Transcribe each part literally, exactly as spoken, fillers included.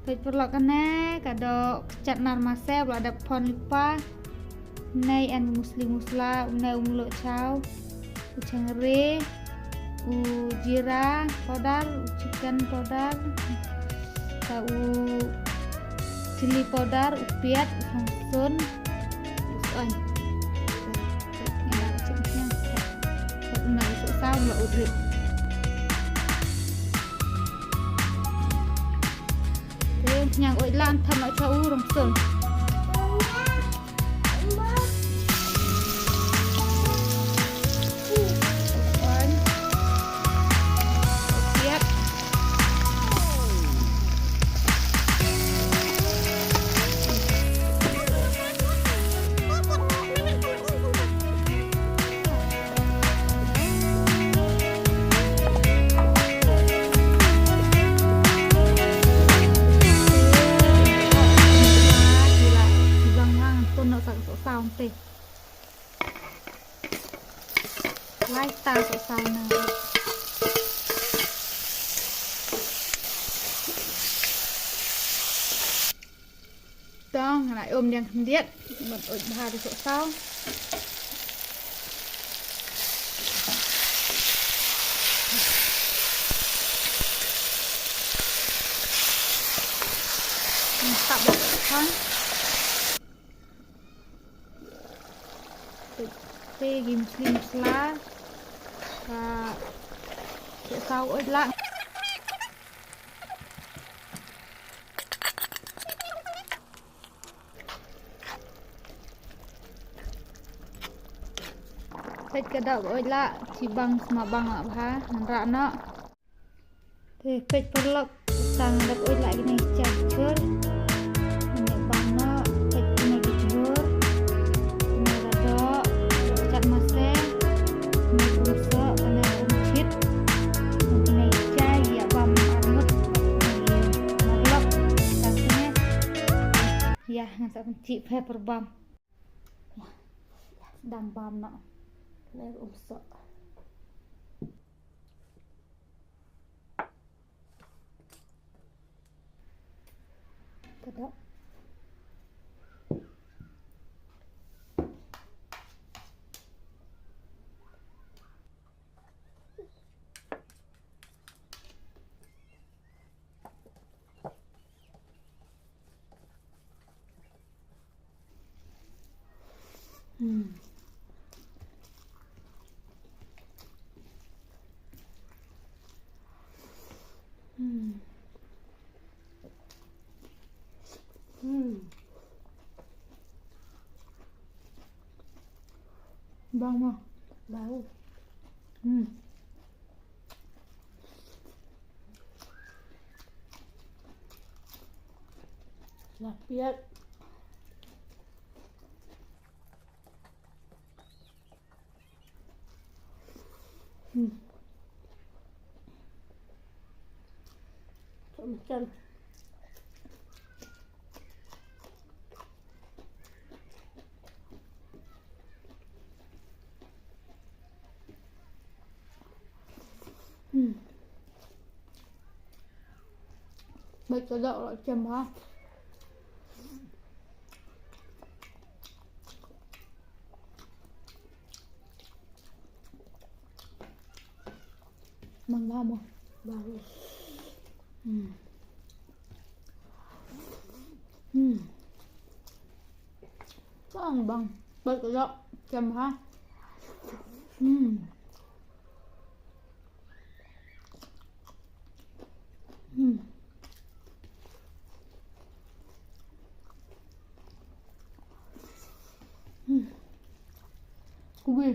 Peit paralok, kane ka dok kjat nar mase ba la dep phon lypa. Nai en musli musla, u nai u mluh chaw, u changre, u jeera powder, u chicken powder, ka u chilli powder, u piat, u thongsun, u soñ. Nga la chim sniang. Nga la chim sniang. Te sniang oi lan tham la cha u rong sun. Lai ta sa sa na. Tang, nga la um diang khyndiat, ban oi bha di sok saw. Nga tap bok kan. Te gi musli musla. Ka sok saw oi lah. Peit ka dok oi lah, chi bang sma bang lah bha, ngan rah noh. Te peit paralok, tang dok oi lah kine ki chai chur. Ngan bang noh, peit kine ki chur. Kine ka dok, dok kjat mase. Kine kumsoh, kine kumchit. Kine ki chai, ïa bam arngut. Paralok, tang kine. Ïa, ngan sa pynchih phe pyrshah bam. Ïa, ïa, sdang bam noh. Kane um soh. Ka dok. Hmm. Hmm. Hmm. Bang mo? Bang. Hmm. Lah piat. Hmm. Macam. Hmm. Bad ka dok la jem ha. Mang ba mo. Ba. Hmm. Hmm. Bang bang. Bad ka dok jem ha. Hmm. Hmm. Hmm. Kubi.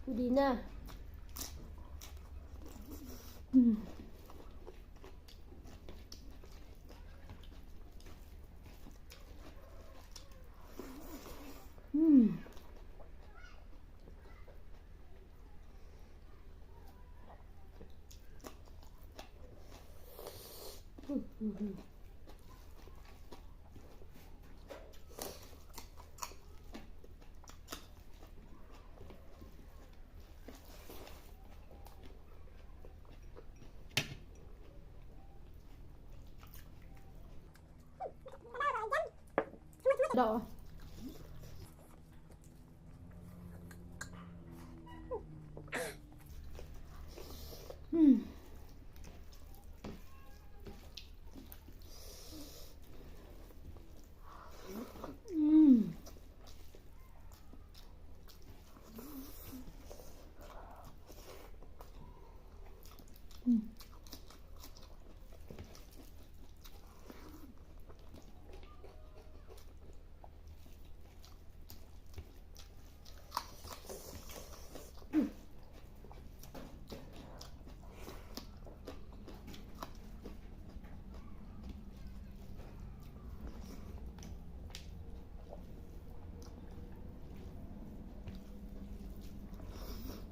Pudina. Hmm. Hmm. Doh. Hmm. Hmm. Hmm.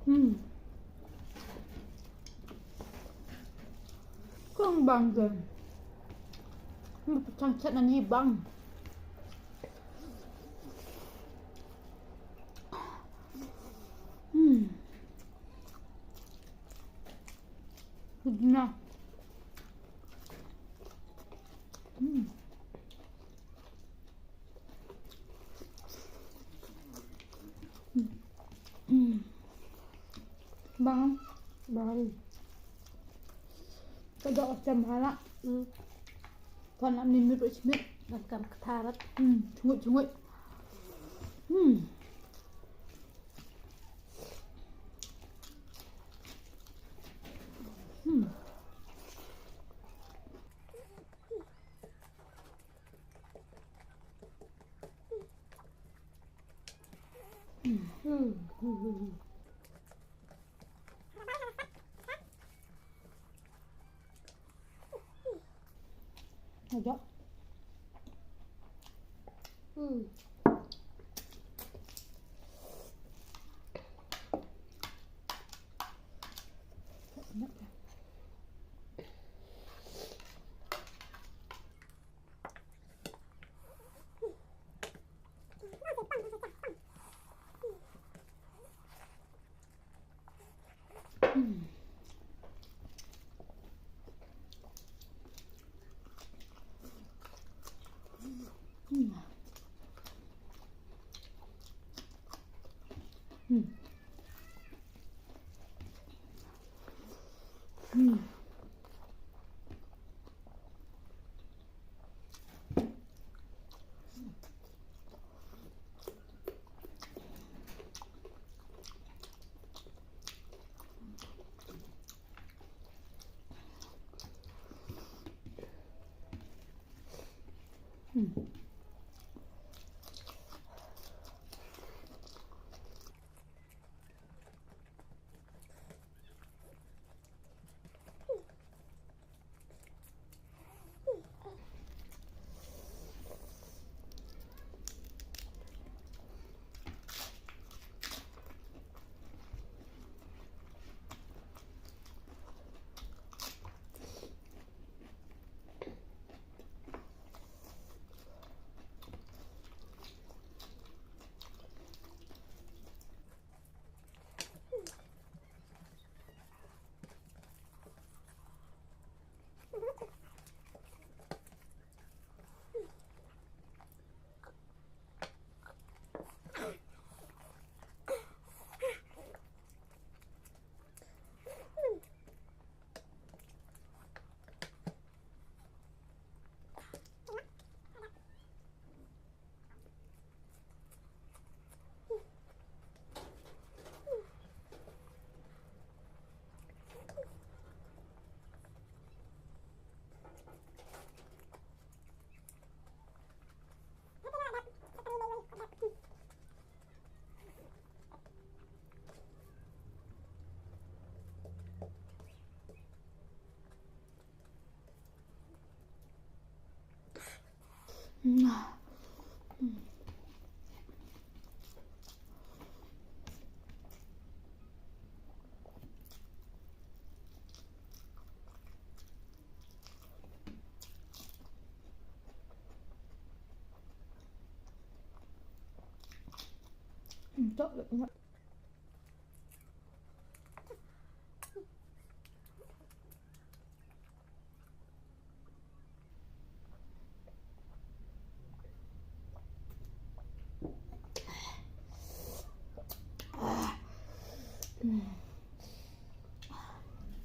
Hmm. Kong bang ke. Hmm, pachang chat nani bang. Hmm. Good enough. Hmm. Hmm. Bang, bang. Ka doh jam hala. Hmm. Kan am ni mit ruh chmit. Kan kam ktharat. Hmm, chungut, chungut. Hmm. Hmm. Aja. Hmm.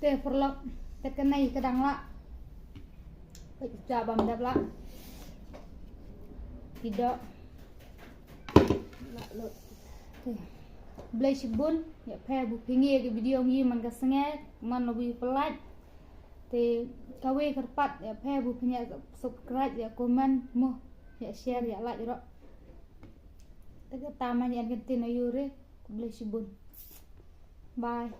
Te paralok, tet kane ka dang lah. Peit ja bam dap lah. Ki doh. Lah lut. Te. Blei shibun, ïa phi ba phi ngi ïa ka video ngi man ka sngi, man la ba phi peit. Te kawei kyrpad ïa phi ba phi ngi subscribe, ïa comment mo, ïa share, ïa like ruh. Te kata man ïa kan tin ayu re, blei shibun. Bye.